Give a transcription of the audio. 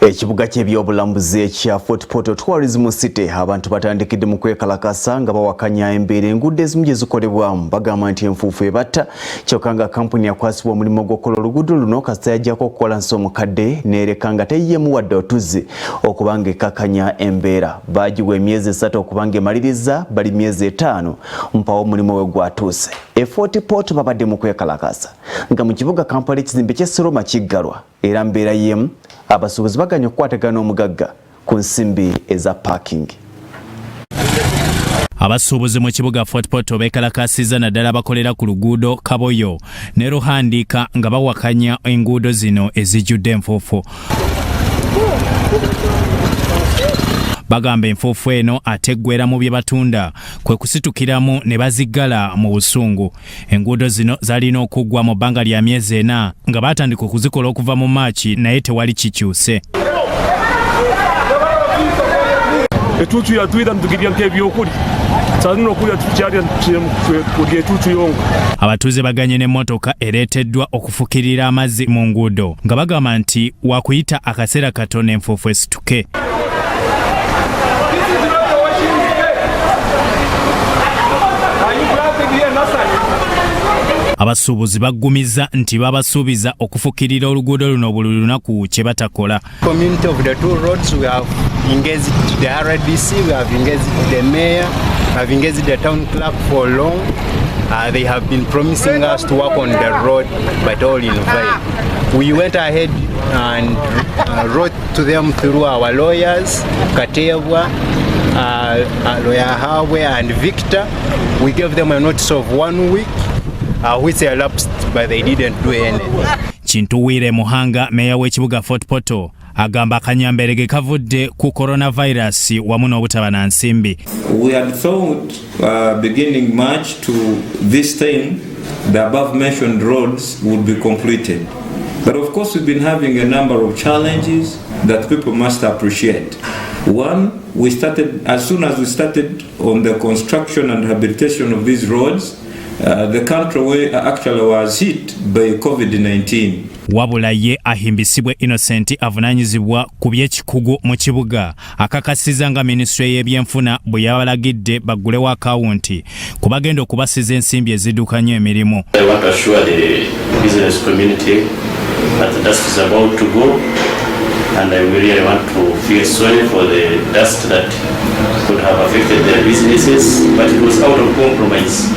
Ekibuga ky'ebyobulambuzi ekya Fort Portal Tourism City, abantu batandikidde mu kwekalakasa nga bawakanya embeera enguudo ezimu gye zikolebwamu. Bagamba nti enfuufu ebatta, kyokka nga kampuni yakwasibwa omulimu gw'okukola oluguudo luno kasita yajjako okukola nsi omukadde n'ereka nga teyiyeemu wadde otuzzi okuba nga ekkakanya embeera. Baagiwa emyezi 3 okuba nga emaliriza, bali myezi 5 mpawo omulimu we gwatuuse. E Fort Portal babadde mu kwekalakasa nga mu kibuga Kampala ekizimbe ky'e Seroma kiggalwa, era mbeera y'emu abasuubuzi baganya okukwatagana n'omugagga ku nsimbi eza parking. Abasuubuzi mu kibuga Fort Portal beekalakaasizza, naddala abakolera ku luguudo Kaboyo ne Ruhandika, nga bawakanya enguudo zino ezijjudde enfuufu. Bagamba enfuufu eno ate eggwera mu bye batunda, kwe kusitukiramu ne baziggala mu busungu. Enguudo zino zalina okuggwa mu bbanga lya myezi 4, nga baatandika okuzikola okuva mu Maaki, naye tewali kikyuse. Etuutu yatwira nitugirya nk'ebyokulya, salino okulya tukyalya kulya etuutu yonka. Abatuuze baganye n'emmotoka ereeteddwa okufukirira amazzi mu nguudo, nga bagamba nti wakuyita akaseera katono enfuufu esituke. Abasuubuzi baggumiza nti babasuubiza okufukirira oluguudo luno buli lunaku, kye batakola. Community of the two roads, we have engaged the RDC, we have engaged the mayor, we have engaged the town clerk for long. They have been promising us to work on the road, but all in vain. We went ahead and wrote to them through our lawyers, Katebwa, Lawyer Hawe and Victor. We gave them a notice of one week, which elapsed, but they didn't do anything. Kintuwiire Muhanga, meeya w'ekibuga Fort Portal, agamba akanyamberege kavudde ku coronavirus wamu n'obutaba na nsimbi. We had thought beginning March to this time, the above mentioned roads would be completed. But of course, we've been having a number of challenges that people must appreciate. One, we started, as soon as we started on the construction and rehabilitation of these roads, the country actually was hit by COVID-19. Wabula ye Ahimbisibwe Innocent, avunaanyizibwa ku by'ekikugu mu kibuga, akakasiza nga minisitule y'ebyenfuna bwe yabalagidde baggulewo akawunti ku bagenda okubasiza ensimbi eziddukanya emirimu. I want to assure the business community that the dust is about to go, and I really want to feel sorry for the dust that could have affected their businesses, but it was out of compromise.